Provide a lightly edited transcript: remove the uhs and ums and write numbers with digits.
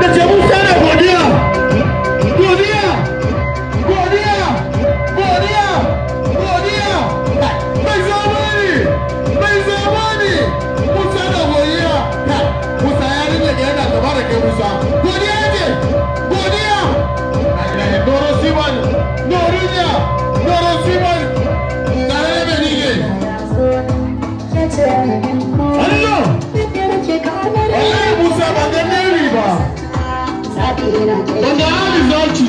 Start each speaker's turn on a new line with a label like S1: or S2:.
S1: Da ce Musa na godiya, godiya, godiya, godiya, godiya. Mai zamani, mai zamani. Musa na godiya. Kai, Musa ya rike da yana gaba da kai. Musa godiya yake, godiya. Noro Simon, Norinya, Noro Simon, tare da Benige. Allah! Wallahi Musa, ban ga Mary ba. Ban ga Ali Zaki.